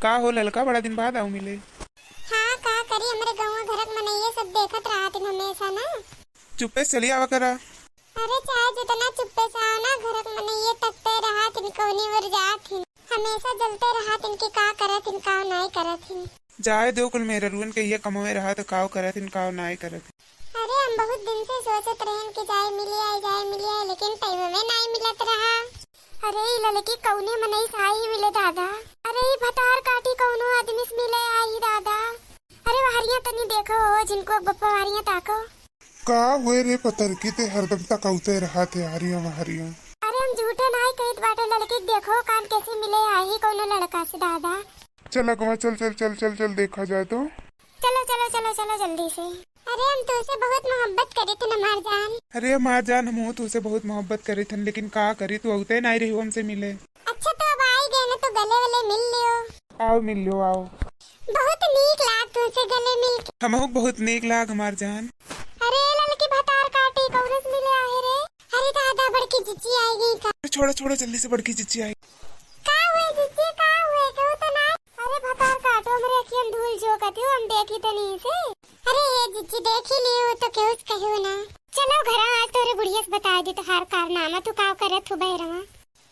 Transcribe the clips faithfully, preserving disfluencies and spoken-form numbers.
का हो ललका, बड़ा दिन बाद आऊ मिले। हाँ, का करी, हमरे गौवा घरक मनइये सब देखत रहत हन हमेसा ना। चुप्पे से चली आवा करा। अरे चाहे जितना चुप्पे से आओ ना, घरक मनइये तकते रहत हन, कौनी ओर जात हन। हमेसा जलते रहत हन कि का करत हन, का नाई करत हन। जाए देउ, कुल मेहररुअन के इहे कमवे रहत, काव करत हन, काव नाई करत हन। अरे हम बहुत दिन से सोचत रहन कि जाए मिले आए, जाए मिले आए, लेकिन टाइम में नाई मिलत रहा। अरे ई ललकी कौने मनई से आई मिले दादा। अरे ई भतार काटी कौनो आदमी से मिले आई दादा। अरे वहरिया तनी देखो हो, जिनको बप्पा वहरिया ताको। का हुए रे पतरकी, ते हरदम तकौते रहत है हरिया वहरिया। अरे हम झूठे नाई कहित बाटे ललकी, देखो कान कैसे मिले आई कौनो लड़का से दादा। चल अगवा चल, चल, चल, चल, चल देखा जाए तो। चलो, चलो, चलो, चलो जल्दी से। अरे हम तुमसे बहुत मोहब्बत करित हन हमार जान। अरे हमार जान, हमहू तुमसे बहुत मोहब्बत करित हन, लेकिन का करी, तू अउते नाई रही हमसे मिले। अच्छा तो अब आई गए ना, तो गले वले मिल लियो। आओ मिल लियो, आओ। बहुत नीक लाग तुमसे गले मिल के। हमहू बहुत नीक लाग हमार जान। अरे ललकी भतार काटी, कौने से मिले आहे रे? अरे दादा, बड़की जिज्जी आई गई का? छोड़ा, छोड़ा, जल्दी से बड़की जिज्जी आई। का हुए जिज्जी, का हुए? केहू तो ना? अरे भतार काटो, हमरे अखियन धूल झोंकत हो, हम देखी तनी से। अरे ये जिज्जी, देखी लियो तो केहू से कहियो ना। चलो घर, आज तोरे बुढ़िया से बता दी तोहार कारनामा, तू का करत हो बहरवा।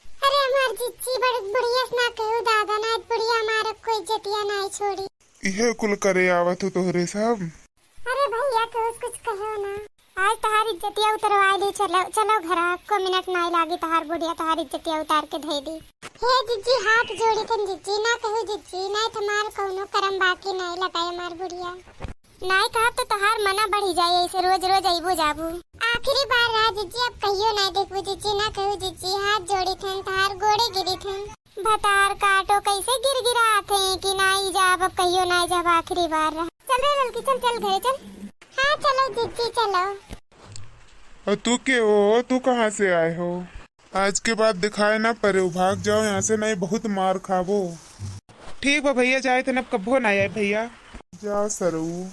अरे हमार जिज्जी, बड़ बुढ़िया से ना कहियो दादा, ना बुढ़िया हमार कोई इज्जतिया ना छोड़ी। इहे कुल करे आवत हो तोहरे सब। अरे भैया, केहू से कुछ कहियो ना। आज तहार इज्जतिया उतरवाए दे, चलो, चलो घरा, एको मिनट नाई लागी तहार बुढ़िया तहार इज्जतिया उतार के धई दी। हे जिज्जी, हाथ जोड़ी थन जिज्जी, ना कहू जिज्जी, नाई त हमार कौनो करम बाकी नाई लगाए हमार बुढ़िया। नाई कहब तो तहार मना बढ़ी जाए, ऐसे रोज रोज अइबू जाबू। आखिरी बार रहा जिज्जी, अब कहियो नाई देखबू जिज्जी, ना कहू जिज्जी, हाथ जोड़ी थन तहार गोड़े गिरी थन। भतार काटो, कैसे गिरगिरात है कि नाई जाब, अब कहियो नाई जाब, आखिरी बार रहा। चल रे ललकी, चल, चल घरे चल। हाँ, चलो जिज्जी, चलो। और तू के हो? तू कहाँ से आए हो? आज के बाद दिखाए ना पड़े, भाग जाओ यहाँ से, नहीं बहुत मार खाबो। ठीक बा भैया, जाए थे, अब कब्बो ना आए भैया। जा सरऊ।